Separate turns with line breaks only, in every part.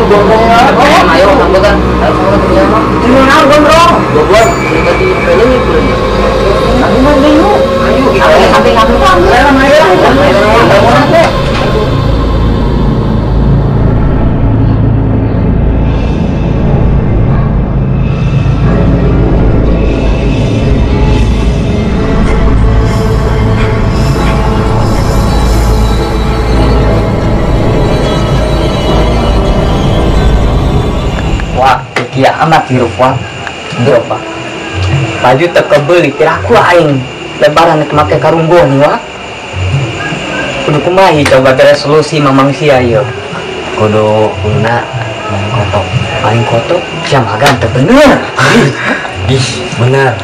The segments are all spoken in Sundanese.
gondrong ya.
Ayo sambekan. Ayo sambekan teu mah.
Teu naon gondrong.
Goblok, tadi pengen itu.
Tapi mah yuk. Ayo
sampai sampai
ayo. Ayo.
Kia amat hirup wah. Berapa? Baju teu kebeuli piraku aing. Lebaran teu make karunggon wah. Kudu kumaha coba bere solusi mamang sia ieu.
Kudu kuduna maling kotok.
Maling kotok sia magan teu bener.
Ih, bener.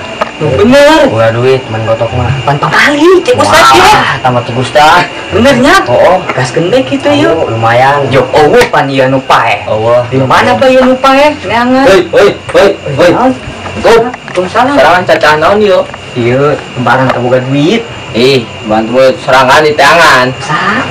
Bener.
Ulah duit maling kotok mah.
Pantang kali cek ustad ieu.
Tambah cek ustad.
Benernya?
Oh,
gaskeun bae kitu ieu.
Lumayan.
Jok eueuh pan ieu nu paeh.
Eueuh.
Di mana bae ieu nu paeh neangan?
Hei, hei, hei, hei. Go.
Waalaikumsalam.
Serangan cacahan naon ieu?
Ieu lebaran teu boga duit.
Ih, bantu serangan di tangan.
Sa?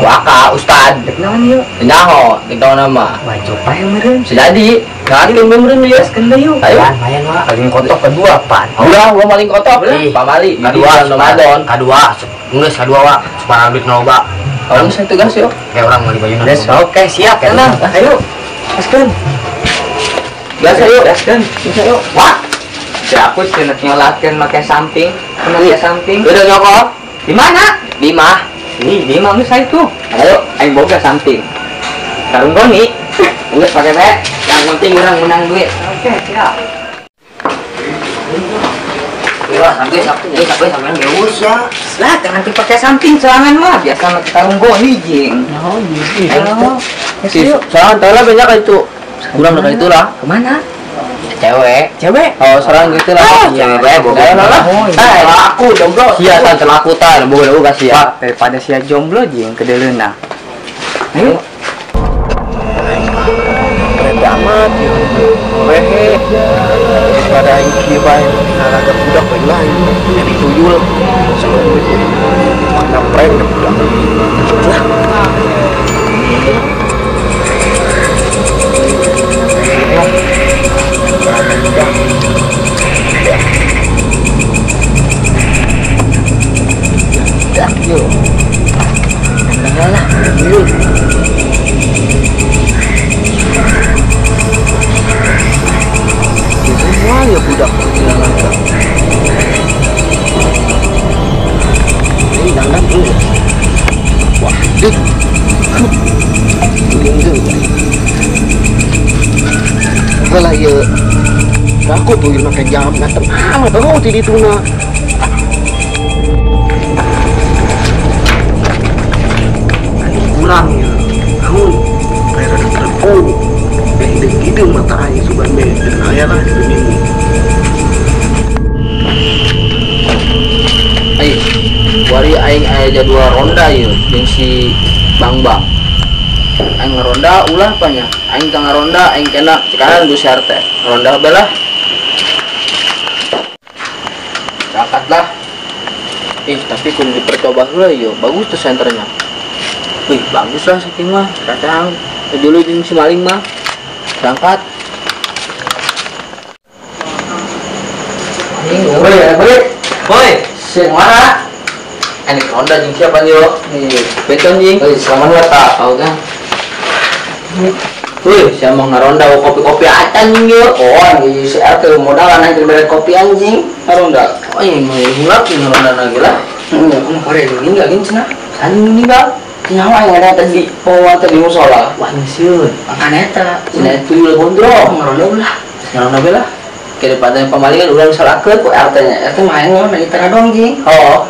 Waka ustad.
Dek naon ieu?
Nyaho, dek naon nama.
Wajib paeh meureun.
Bisa jadi. Gaskeun bae meureun ieu.
Gaskeun bae yuk.
Ayo.
Lumayan wah.
Maling kotok kedua pan.
Ulah, gua maling kotok. Pamali.
Kadua
Ramadan.
Kadua. Geus kadua wa. Supaya duit loba.
Orang saya tugas yuk.
Kayak orang mau dibaju.
Geus oke siap tenang. Ayo. Gaskeun.
Gas ayo.
Gaskeun.
Gas ayo.
Wah. Si aku cenah nyolatkeun make samping. Make samping.
Udah nyokot.
Di mana?
Di mah.
Ih, di mah geus itu.
Ayo,
aing boga samping. Karung goni.
Geus pake bae. Yang penting urang menang duit.
Oke, siap.
Wah, sampai sampai sampai geus ya.
Lah, jangan pakai samping serangan mah. Biasa make karung goni jeung.
Oh, iya. Si serangan teh lah banyak itu. Kurang dari itulah.
Kemana?
Cewek.
Cewek?
Oh, serang gitu lah.
Cewek boga.
Lah. Eh, aku jomblo. Sia tan telakutan, boga boga sia.
Daripada sia jomblo jeung kedeleuna. Ayo.
Keren amat ya. Wehe. Daripada aing kieu bae ngaraga budak bae lah ini tuyul. Sama duit. Kena prank budak. Lah. Semua ya budak olahraga. Ini dandan dulu. Wah, dik. Lah ya. Aku tuh yang pakai jam dateng amat oh di dituna. Kurang ya. Namun bayar terku. Ide mata aing sugan be dan aya lah di minggu.
Ai, wari aing aya jadwal ronda ieu jeung si Bang Bang. Aing ngeronda ulah apanya? Aing tengah ronda, aing kena sekarang gue share teh. Ronda bae lah. Berangkat lah. Ih, tapi kudu dipercoba heula ieu. Bagus tuh senternya. Wih, bagus lah saking mah. Kacang. Dulu jeung si maling mah. Berangkat. Woi, woi. Woi, sing mana? Ini ronda jeung siapa yo? Nih, beton jeung.
Euy, selamat lah ta.
Oh, kan. Wih, saya mau ngeronda kopi-kopi acan yo.
Oh, anjing si RT modalan anjing beli kopi anjing.
Ngeronda. Oh, ini mau ngulap ngeronda lagi lah.
Heeh,
kamu kore meninggal gini cenah. Sani meninggal.
Nyawa yang ada tadi bawa tadi musola.
Wah, ngisiun.
Makan eta.
Cenah tuyul gondrong,
ngeronda ulah.
Ngeronda be lah. Daripada yang pemalingan ulah salahkeun
ku RT-nya. RT mah hayang ngeronda di dong jing.
Oh.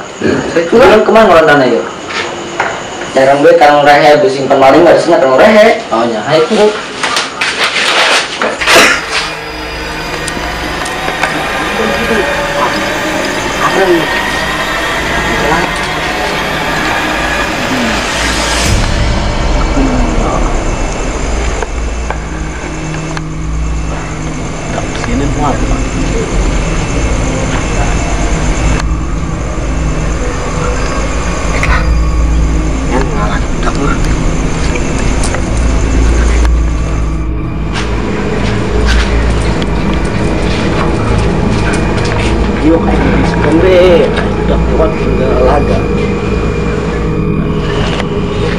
Urang kemana ngerondana yuk?
Jarang gue kang rehe geus simpen maling harusnya kang rehe.
Oh nya, hayu ku.
Yuk, ayo deh. Udah lewat laga.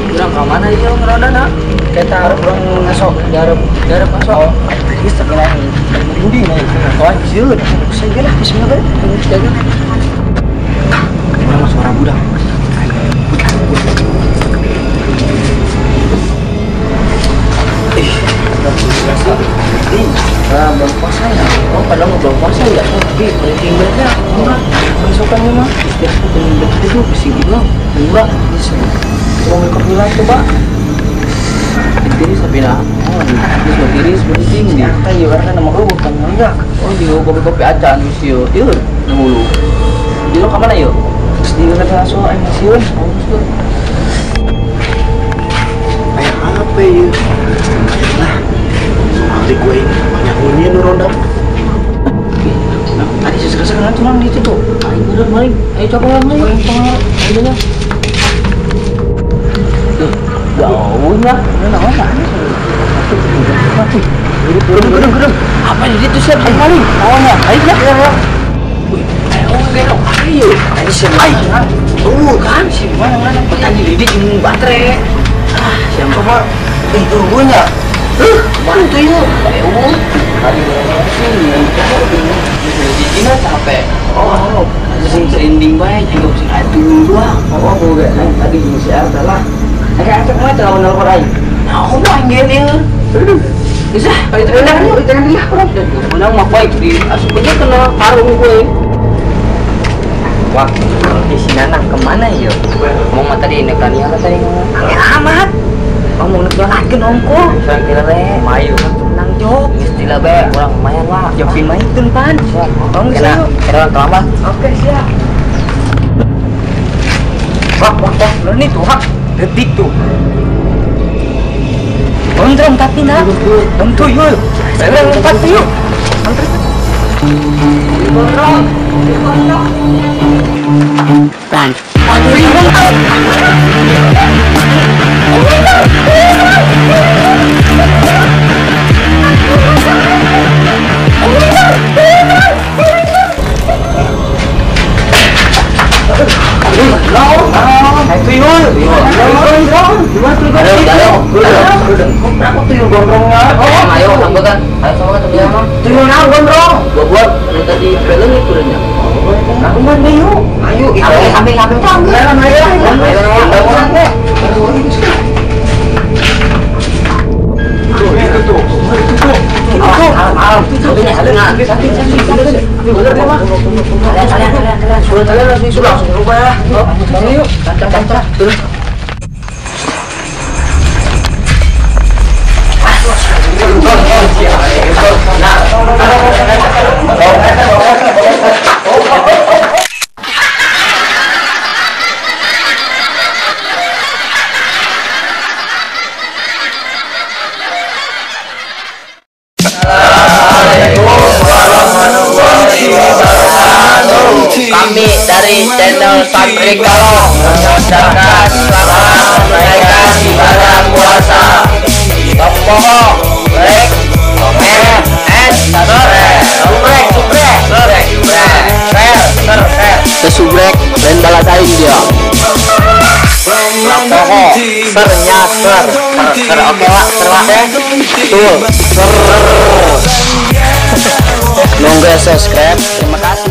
Kurang ke mana ya ngeronda nak?
Kita harus kurang ngasok, garap ngasok. Tiris tapi lain, merinding nih. Anjir, saya gerak bismillah. Jaga.
Mana suara budak?
Belum puasa ya? Oh, padahal belum puasa ya? Tapi penting banget ya. Murah. Masukannya mah.
Penting banget itu bisa gila. Murah.
Bisa. Coba kopi lah coba.
Tiris tapi nah. Oh, tiris penting nih.
Kita ya karena nama lu bukan enggak.
Oh, di kopi-kopi acan mesti yo. Ieu nunggu. Di lo ke mana yo?
Terus di kata langsung aing siun.
Oh,
kayak apa ya? Lah, soalnya gue ini banyak bunyi nu ronda.
Tadi sesekali tulang di situ.
Ayo bener maling. Ayo coba lah maling. Ayo dah. Tuh, jauh lah.
Mana?
Gerung. Apa di situ siap maling?
Oh ya, ayo ya.
Wih, ayo gerok. Ayo.
Tadi siapa?
Tuh kan
si mana?
Tadi lidik yang baterai. Ah, siapa?
Coba tunggunya.
Mana tuh yuk? Tadi sih, capek. Oh, sing serinding bae juga sing atuh doang.
Oh, gue tadi si Arta lah. Agak acak mah terlalu nelpon aing.
Nah, aku mah anggil ieu. Bisa, kalau itu menang yuk, jangan dia orang. Menang mah baik di asup aja kena karung gue.
Wah, si Nanang kemana yuk? Ngomong mah tadi nekan ya tadi ngomong. Angel amat. Ngomong nek lagi nongko. Sang kira mayu menang jok. Istilah be, orang lumayan lah. Jopin main tun pan. Tong kena, kena orang kelambah.
Oke, siap.
Wah, wah, ini tuh hak detik tuh. Gondrong tapi nak, tentu yuk. Saya lompat yuk.
Gondrong, gondrong.
Dan.
Ayo, sampai kan? Ayo sama kan teman
Tuyul naon gondrong?
Gua buat tadi film itu udah.
Aku mandi yuk.
Ayo, ambil.
Ayo.
Itu tuh.
Alam. Kalian. Kami dari channel Santri Kalong mengucapkan selamat menunaikan ibadah puasa. Top bohong, like, komen, and subscribe. Subrek, sesubrek dan balas aing dia. Top bohong, sernya ser, ser, oke wak, ser wak, betul, ser. Nunggu subscribe, terima kasih.